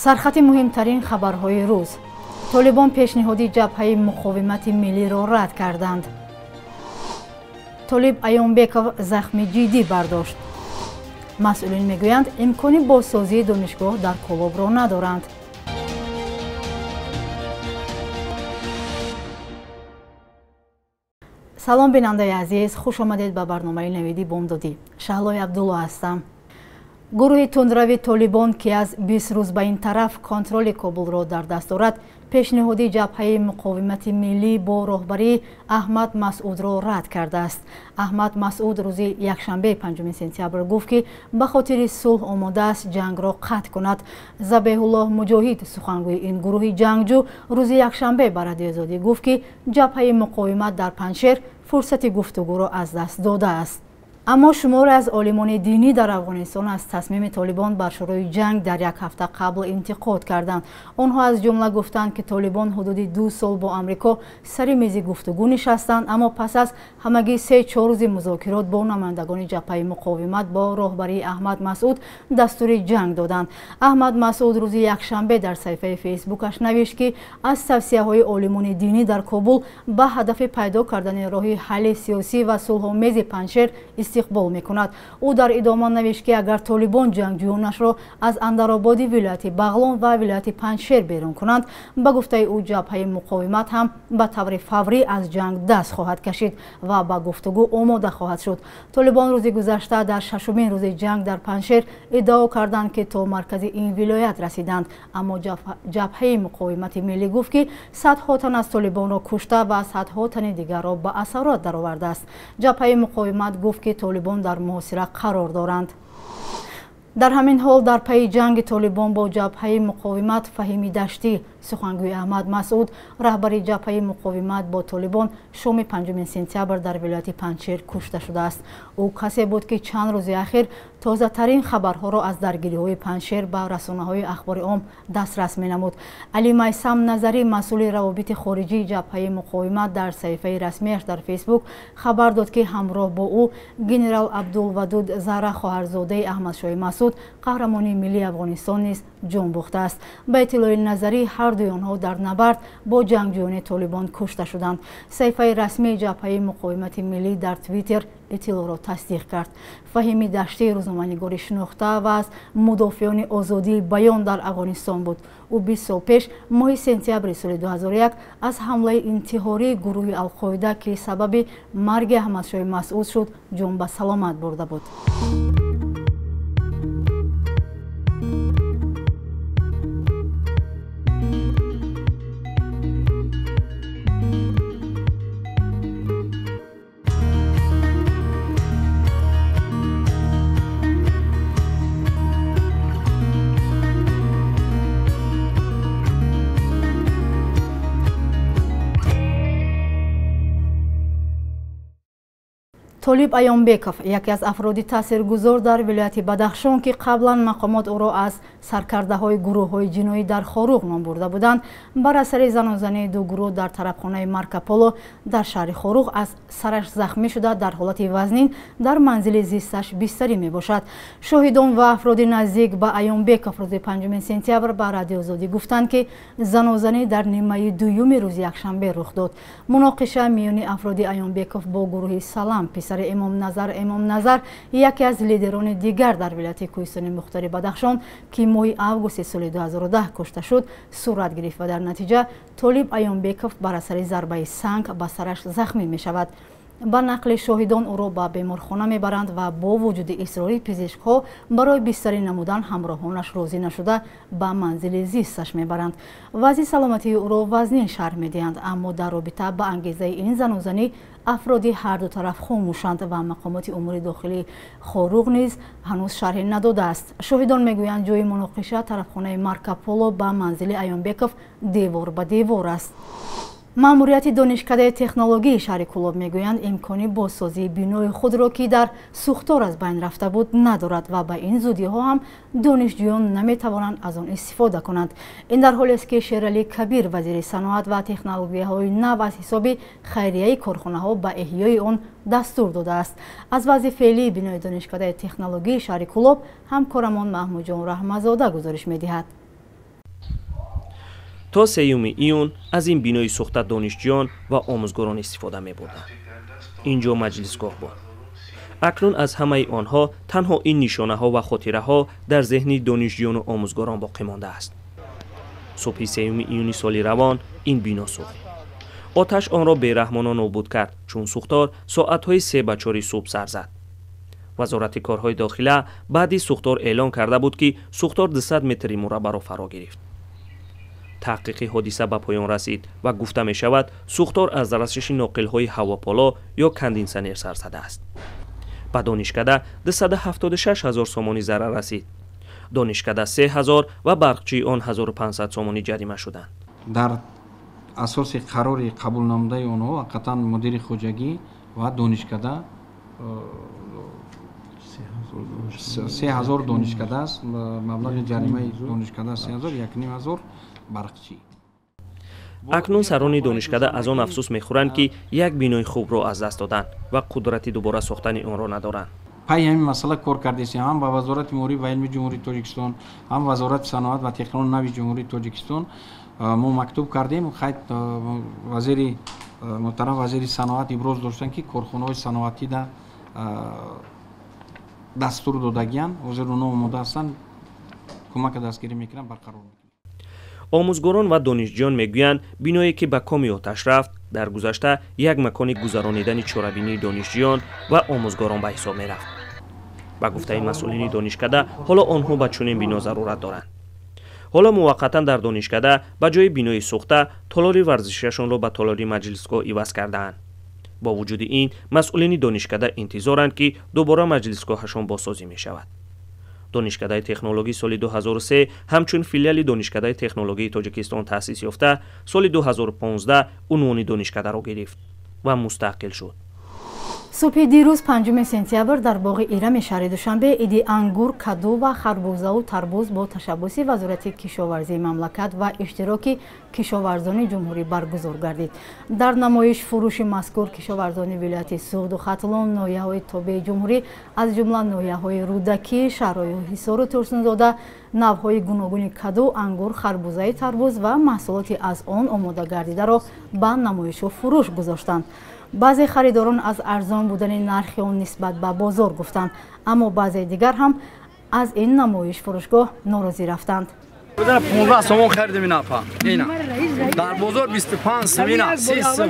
Сархати муҳимтарин хабарҳои рӯз. Толибон пешниҳоди ҷабҳаи муқовимати миллиро рад карданд. Толиб Аёнбеков захми ҷиддӣ бардошт. Масъулин мегӯянд, имкони бозсозии донишгоҳ дар Кӯлобро надоранд. Салом, бинандаи азиз, хуш омадед ба барномаи навиди бомдодӣ. Шаҳлои Абдулло ҳастам. Гурӯҳи тундрави Толибон, ки аз 20 рӯз ба ин тараф контроли Кобулро дар даст дорад, пешниҳоди ҷабҳаи муқовимати миллӣ бо роҳбарии Аҳмад Масъудро рад кардааст. Аҳмад Масъуд рӯзи якшанбе 5 сентябр гуфт, ки ба хотири сулҳ омодааст ҷангро қатъ кунад. Забеҳуллоҳ Муҷоҳид, сухангӯи ин гурӯҳи ҷангҷӯ, рӯзи якшанбе ба Радиои Озодӣ гуфт, ки ҷабҳаи муқовимат дар Панҷшер фурсати гуфтугӯро аз даст додааст. Аммо шуморе аз олимони динӣ дар Афғонистон аз тасмими Толибон бар шурӯи ҷанг дар як ҳафта қабл интиқод карданд. Онҳо аз ҷумла гуфтанд, ки Толибон ҳудуди 2 сол бо Амрико сари мези гуфтугӯ нишастанд, аммо пас аз ҳамагӣ 3-4 рӯзи музокирот бо намояндагони ҷабҳаи муқовимат бо роҳбарии Аҳмад Масъуд дастури ҷанг доданд. Аҳмад Масъуд рӯзи якшанбе дар саҳифаи фейсбукаш навишт, ки аз тавсияҳои олимони динӣ дар Кобул ба ҳадафи пайдо кардани роҳи ҳалли сиёсӣ ва сулҳомези Панҷшер истиқбол мекунад. Ӯ дар идома навишт, ки агар Толибон ҷангҷӯёнашро аз Андарободи вилояти Бағлон ва вилояти Панҷшер берун кунанд, ба гуфтаи ӯ ҷабҳаи муқовимат ҳам ба таври фаврӣ аз ҷанг даст хоҳад кашид ва ба гуфтугӯ омода хоҳад шуд. Толибон рӯзи гузашта дар шашумин рӯзи ҷанг дар Панҷшер иддао карданд, ки то маркази ин вилоят расиданд, аммо ҷабҳаи муқовимати миллӣ гуфт, ки садҳо тан аз толибонро кушта ва садҳо тани дигарро ба асарот даровардааст. Ҷабҳаи муқовимат гуфт, ки Толибон дар муҳосира қарор доранд. Дар ҳамин ҳол, дар пайи ҷанги Толибон бо ҷабҳаи муқовимат, Фаҳими Даштӣ, сухангӯи Аҳмад Масъуд, раҳбари ҷабҳаи муқовимат бо Толибон, шоми 5 сентябр дар вилояти Панҷшер кушта шудааст. Ӯ касе буд, ки чанд рӯзи ахир тозатарин хабарҳоро аз даргириҳои Панҷшер ба расонаҳои ахбори ом дастрас менамуд. Али Майсам Назарӣ, масъули равобити хориҷии ҷабҳаи муқовимат, дар саҳифаи расмиаш дар Фейсбук хабар дод, ки ҳамроҳ бо ӯ генерал Абдулвадуд Зара, хоҳарзодаи Аҳмадшоҳи Масъуд, қаҳрамони миллии Афғонистон, низ ҷон бохтааст. Ба иттилои Назарӣ, ҳар дуи онҳо дар набард бо ҷангҷӯёни Толибон кушта шуданд. Саҳифаи расмии ҷабҳаи муқовимати миллӣ дар Твиттер иттилоъро тасдиқ кард. Фаҳими Даштӣ рӯзноманигори шинохта ва аз мудофиёни озодии баён дар Афғонистон буд. Ӯ 20 сол пеш, моҳи сентябри соли 2001, аз ҳамлаи интиҳории гурӯҳи Алқоида, ки сабаби марги Аҳмадшоҳи Масъуд шуд, ҷон ба саломат бурда буд. Толиб Аёнбеков, яке аз афроди таъсиргузор дар вилояти Бадахшон, ки қаблан мақомот ӯро аз саркардаҳои гурӯҳҳои ҷиноӣ дар Хоруғ ном бурда буданд, бар асари занозании ду гурӯҳ дар тарабхонаи Маркополо дар шаҳри Хоруғ аз сараш захмӣ шуда, дар ҳолати вазнин дар манзили зисташ бистарӣ мебошад. Шоҳидон ва афроди наздик ба Аёнбеков рӯзи 5 сентябр ба Радиои Озодӣ гуфтанд, ки занозанӣ дар нимаи дуюми рӯзи якшанбе рух дод. Муноқиша миёни афроди Аёнбеков бо гурӯҳи Салам, писари Эмомназар Эмомназар, яке аз лидерони дигар дар вилояти Кӯҳистони Мухтори Бадахшон, ки моҳи августи соли 2010 кушта шуд, сурат гирифт ва дар натиҷа Толиб Аёнбеков бар асари зарбаи санг ба сараш захмӣ мешавад. Ба нақли шоҳидон, ӯро ба беморхона мебаранд ва бо вуҷуди исрори пизишкҳо барои бистарӣ намудан ҳамроҳонаш розӣ нашуда, ба манзили зисташ мебаранд. Вазъи саломатии ӯро вазнин шарҳ медиҳанд, аммо дар робита ба ангезаи ин занозанӣ афроди ҳарду тараф хомӯшанд ва мақомоти умури дохилии Хоруғ низ ҳанӯз шарҳе надодааст. Шоҳидон мегӯянд, ҷои муноқиша тарафхонаи Маркополо ба манзили Аёнбеков девор ба девор аст. Маъмурияти донишкадаи технологии шаҳри Кӯлоб мегӯянд, имкони бозсозии бинои худро, ки дар сӯхтор аз байн рафта буд, надорад ва ба ин зудиҳо ҳам донишҷӯён наметавонанд аз он истифода кунанд. Ин дар ҳолест, ки Шералӣ Кабир, вазири саноат ва технологияҳои нав, аз ҳисоби хайрияи корхонаҳо ба эҳёи он дастур додааст. Аз вазъи феълии бинои донишкадаи технологии шаҳри Кӯлоб ҳамкорамон Маҳмудҷон Раҳмазода гузориш медиҳад. То 3 июн аз ин бинои сӯхта донишҷӯён ва омӯзгорон истифода мебурданд. Ин ҷо маҷлисгоҳ буд. Акнун аз ҳамаи онҳо танҳо ин нишонаҳо ва хотираҳо дар зеҳни донишҷӯёну омӯзгорон боқӣ мондааст. Субҳи 3 июни соли равон ин бино сӯхт. Оташ онро бераҳмона нобуд кард, чун сӯхтор соатҳои 3 ба 4 субҳ сар зад. Вазорати корҳои дохила баъди сӯхтор эълон карда буд, ки сӯхтор 200 метри мураббаъро фаро гирифт. Таҳқиқи ҳодиса ба поён расид ва гуфта мешавад, сӯхтор аз расиши ноқилҳои ҳавополо ё кондитсионер сар задааст. Ба донишкада 276 ҳазор сомонӣ зарар расид. Донишкада 3 ҳазор ва барқчии он 1500 сомонӣ ҷарима шуданд. Дар асоси қарори қабулнамудаи онҳо ҳақиқатан мудири хоҷагӣ ва донишкада 3 ҳазор донишкада аст. Маблағи ҷаримаи донишкада 3 ҳазор, 1,5 ҳазор барқчӣ. Акнун сарони донишкада аз он афсӯс мехӯранд, ки як бинои хубро аз даст доданд ва қудрати дубора сохтани онро надоранд. Пай ҳамин масъала кор кардесем ҳам ба Вазорати маориф ва илми Ҷумҳурии Тоҷикистон, ҳам Вазорати саноат ва технологияи нави Ҷумҳурии Тоҷикистон мо мактуб кардем. Хайр, вазири муҳтарам вазири саноат иброз доштанд, ки корхонаҳои саноатӣ да дастур додагиянд, ҳозир онҳо омода ҳастанд, кӯмака дастгирӣ мекунанд, барқарор мекунанд. Омӯзгорон ва донишҷӯён мегӯянд, биное ки ба коми оташ рафт, дар гузашта як макони гузаронидани чорабинии донишҷӯён ва омӯзгорон ба ҳисоб мерафт. Ба гуфтаи масъулини донишкада, ҳоло онҳо ба чунин бино зарурат доранд. Ҳоло муваққатан дар донишкада ба ҷои бинои сӯхта толори варзишиашонро ба толори маҷлисгоҳ иваз кардаанд. Бо вуҷуди ин, масъулини донишкада интизоранд, ки дубора маҷлисгоҳашон бозсозӣ мешавад. Донишкадаи технологӣ соли 2003 ҳамчун филиали Донишкадаи технологии Тоҷикистон таъсис ёфта, соли 2015 унвони донишкадаро гирифт ва мустақил шуд. Субҳи дирӯз 5 сентябр дар боғи Ирами шаҳри Душанбе иди ангур, каду ва харбузаву тарбуз бо ташаббуси Вазорати кишоварзии мамлакат ва иштироки кишоварзони ҷумҳурӣ баргузор гардид. Дар намоиш фурӯши мазкур кишоварзони вилояти Суғду Хатлон, ноҳияҳои тобеи ҷумҳурӣ, аз ҷумла ноҳияҳои Рӯдакӣ, шаҳрҳои Ҳисору Турсунзода, навъҳои гуногуни каду, ангур, харбузаи тарбуз ва маҳсулоти аз он омода гардидаро ба намоишу фурӯш гузоштанд. Баъзе харидорон аз арзон будани нархи он нисбат ба бозор гуфтанд, аммо баъзе дигар ҳам аз ин намоиш фурӯшгоҳ норозӣ рафтанд. 15 сомон харидем ина апа. Ина. Дар бозор 25 сом, ина 30 сом.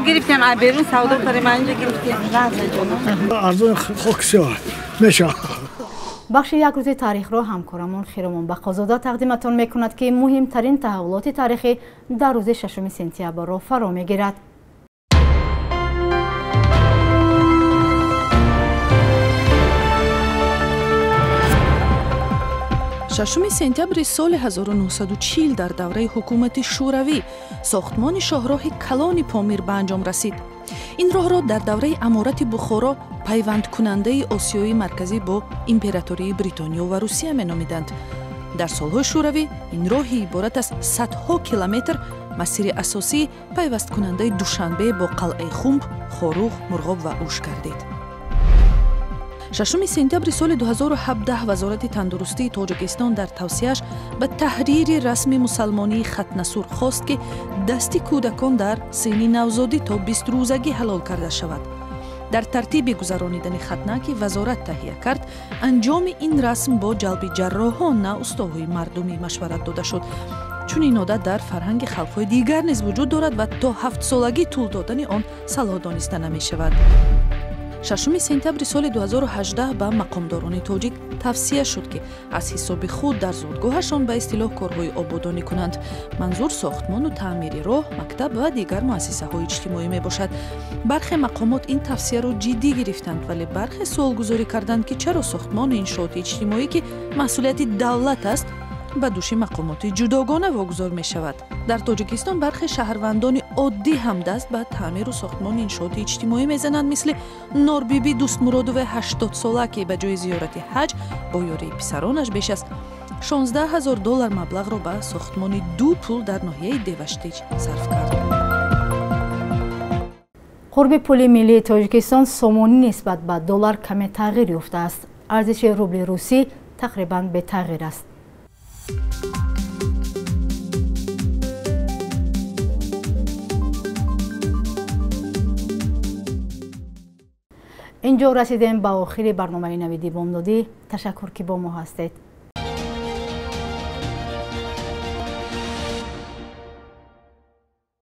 Гирифтем аз берун савдо кардем, инҷо гирифтем. Арзон хок сиёҳ мешавад. Бахши як рӯзи таърихро ҳамкорамон Хиромон Бақозода тақдиматон мекунад, ки муҳимтарин таҳаввулоти таърихӣ дар рӯзи 6 сентябрро фаро мегирад. Шашуми сентябри соли 1940 дар давраи ҳукумати Шӯравӣ сохтмони шоҳроҳи калони Помир ба анҷом расид. Ин роҳро дар давраи аморати Бухоро пайвандкунандаи Осиёи Марказӣ бо императории Бритониё ва Русия меномиданд. Дар солҳои Шӯравӣ ин роҳи иборат аз садҳо километр масири асосии пайвасткунандаи Душанбе бо қалъаи Хумб, Хоруғ, Мурғоб ва Уш гардид. 6 сентябри соли 2017 Вазорати тандурустии Тоҷикистон дар тавсияш ба таҳрири расми мусалмонии хатнасур хост, ки дасти кӯдакон дар синни навзодӣ то 20 рӯзагӣ ҳалол карда шавад. Дар тартиби гузаронидани хатна, ки вазорат таҳия кард, анҷоми ин расм бо ҷалби ҷарроҳон, на устоҳои мардумӣ машварат дода шуд. Чунин одат дар фарҳанги халқҳои дигар низ вуҷуд дорад ва то 7-солагӣ тӯл додани он салоҳ дониста намешавад. 6 сентябри соли 2018 ба мақомдорони тоҷик тавсия шуд, ки аз ҳисоби худ дар зодгоҳашон ба истилоҳ корҳои ободонӣ кунанд. Манзур сохтмону таъмири роҳ, мактаб ва дигар муассисаҳои иҷтимоӣ мебошад. Бархе мақомот ин тавсияро ҷиддӣ гирифтанд, вале бархе суолгузорӣ карданд, ки чаро сохтмони иншооти иҷтимоӣ, ки масъулияти давлат аст, ба души мақомоти ҷудогона вогузор мешавад. Дар Тоҷикистон бархе шаҳрвандони оддӣ ҳам даст ба таъмиру сохтмони иншооти иҷтимоӣ мезананд, мисли Норбиби Дӯстмуродове 80-сола, ки ба ҷои зиёрати ҳаҷ бо ёрии писаронаш беш аз 16 000 доллар маблағро ба сохтмони ду пул дар ноҳияи Деваштич сарф кард. Қурби пули миллии Тоҷикистон сомонӣ нисбат ба доллар каме тағйир ёфтааст. Арзиши рубли русӣ тақрибан бетағйир аст. Инҷо расидем ба охири барномаи Навиди бомдодӣ. Ташаккур, ки бо мо ҳастед.